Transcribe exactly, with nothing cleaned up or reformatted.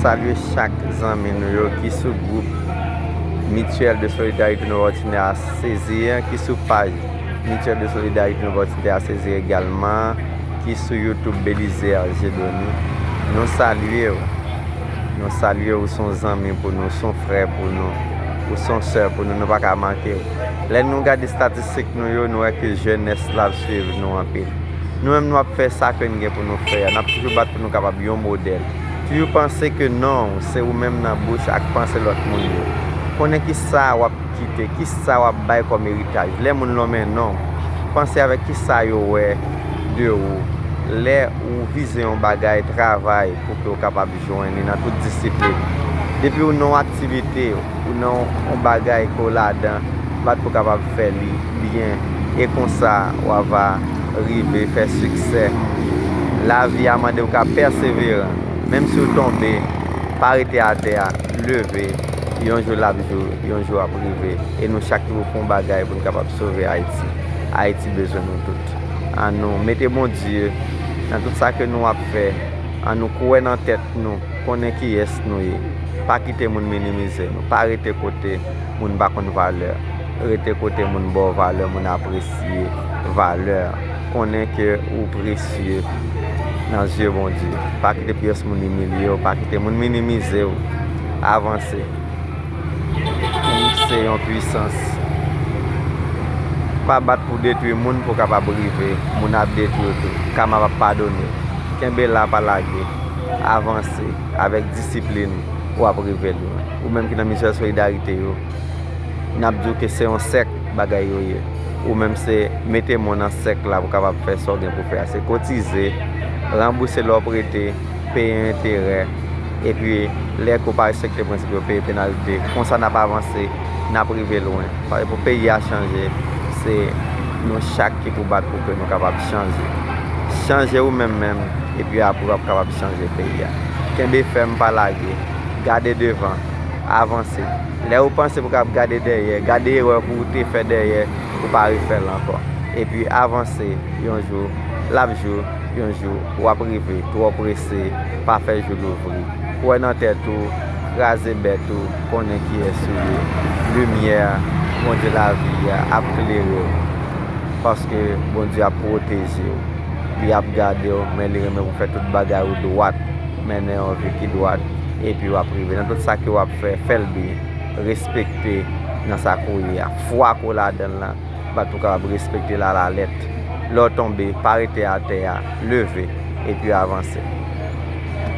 Salye chak zanmi nou yo ki sou gwoup Mutuelle de Solidarité Nord Nè a Sezir, ki sou paj Mutuelle de Solidarité Nord Nè a Sezir egalman, ki sou YouTube Belizaire Dieudonné. Nou salye w. Nou salye w, ou se yon zanmi pou nou, ou se yon frè pou nou, ou se yon sè pou nou, nou pa ka manke w. Lè nou gade estatistik nou yo, nou wè ke jenès la ap swiv nou anpil. Nou menm nou ap fè sa ke n gen pou nou fè a. N ap toujou bat pou nou kapab yon modèl. Toujou panse ke non, se ou menm nan bouch ak panse lòt moun yo. Konnen kisa w ap kite, kisa w ap bay kòm eritaj. Lè moun lonmen non, panse avèk kisa yo wè de ou. Lè ou vize yon bagay, travay pou ke w kapab jwenn li nan tout disiplin. Depi w nan yon aktivite, ou nan yon bagay ke w ladan, bat pou w kapab fè li byen. E konsa, w ava rive fè siksè. Lavi a mande w ka pèseveran. Menm si w tonbe, pa rete atè a, leve. Yon jou l ap jou, yon jou ap rive. E nou chak ki pou fè yon bagay pou n kapab sove Ayiti. Ayiti bezwen nou tout. An nou mete Bondye nan tout sa ke nou ap fè. An nou kwè nan tèt nou, konnen kiyès nou ye. Pa kite moun minimize nou. Pa rete kote moun pa konn valè. Rete kote moun ba w valè, moun apresye valè. Konnen ke ou presye nan zye Bondye. Pa kite pyès moun imilye w, pa kite moun minimize w. Avanse. Ou se yon pwisans. Pa bat pou detwi moun pou w kapab rive. Moun ap detwi w tou. Kama p ap padone w. Kenbe la, pa lage. Avanse. Avèk disiplin, w ap rive lwen. Ou menm ki nan Mutuelle Solidarité yo, n ap di w ke se yon sèk bagay yo ye. Ou menm se mete men w nan sèk la pou w kapab fè sa w gen pou fè a. Se kotize, ranbouse lè w prete, peye enterè, epi lè ke w pa respekte prensip yo, peye penalite. Konsa n ap avanse, n ap rive lwen. Paske pou peyi a chanje, se nou chak ki pou bat pou ke nou kapab chanje. Chanje ou menm menm, epi apre w ap kapab chanje peyi a. Kenbe fèm, pa lage, gade devan, avanse. Lè ou panse pou w kapab gade dèyè, gade erè ke w te fè dèyè, pou w pa refè l ankò. Epi avanse, yon jou, l ap jou, yon jou, w ap rive, twò prese, pa fè jou louvri. Kwè nan tèt ou, kraze bèt ou, konnen kiyès ou ye. Limyè Bondye lavi a ap klere w, paske Bondye ap pwoteje w. Li ap gade w, men li renmen pou fè tout bagay ou dwat, mennen yon vi ki dwat, epi w ap rive. Nan tout sa ke w ap fè, fè l byen. Respekte nan sa ke w ye a. Fwa ke w ladan l lan, bat pou w kapab respekte l alalèt. Lè w tonbe, pa rete atè a, leve, epi avanse.